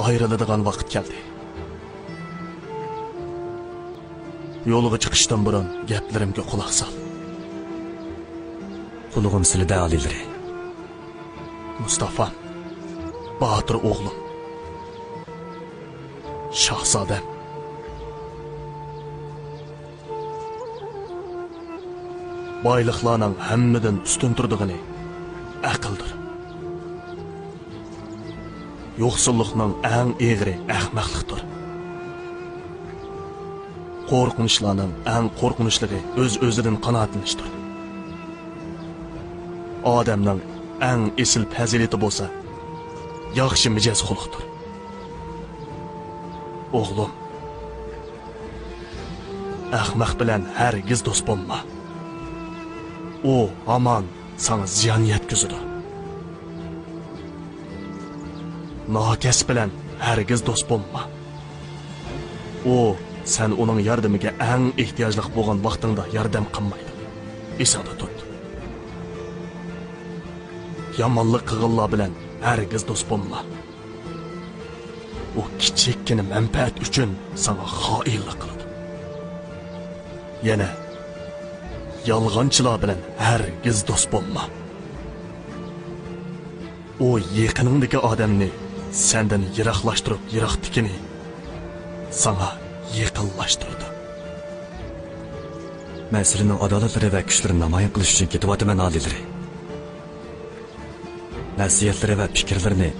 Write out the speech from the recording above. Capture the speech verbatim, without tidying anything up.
ئايرىلىدىغان ۋاقىت كەلدى. يولغا چىقىشتىن بۇرۇن گەپلىرىمگە قۇلاق سال. قۇلىقىم سىلىدە، ئالىيلىرى. مۇستافام، باتۇر ئوغلۇم، شاھزادەم. بايلىقلارنىڭ ھەممىدىن ئۈستۈن تۇرىدىغىنى ئەقىلدۇر. يوقسۇللۇقنىڭ ئەڭ ئېغىرى ئەخمەقلىقتۇر. قورقۇنچلارنىڭ ئەڭ قورقۇنچلۇقى ئۆز-ئۆزىدىن قانائەتلىنىشتۇر. ئادەمنىڭ ئەڭ ئېسىل پەزىلىتى بولسا ياخشى مىجەز خۇلقتۇر. ئوغلۇم، ئەخمەق بىلەن ھەرگىز دوست بولما. ئۇ ھامان ساڭا زىيان يەتكۈزىدۇ. ناكەس بىلەن ھەرگىز دوست بولما. ئۇ سەن ئۇنىڭ ياردىمىگە ئەڭ ئېھتىياجلىق بولغان ۋاقتىڭدا ياردەم قىلمايدۇ. ئېسىڭدە تۇت. يامانلىق قىلغانلار بىلەن ھەرگىز دوست بولما. ئۇ كىچىككىنە مەنپەئەت ئۈچۈن ساڭا خائىنلىق قىلىدۇ. يەنە يالغانچىلار بىلەن ھەرگىز دوست بولما. ئۇ يېقىنىڭدىكى ئادەمنى سەندىن يىراقلاشتۇرۇپ، يىراقتىكىنى ساڭا يېقىنلاشتۇرىدۇ. مەن سىلىنىڭ ئادالەتلىرى ۋە كۈچلىرىنى نامايان قىلىش ئۈچۈن كېتىۋاتىمەن، ئالىيلىرى. نەسىھەتلىرى ۋە پىكىرلىرىنى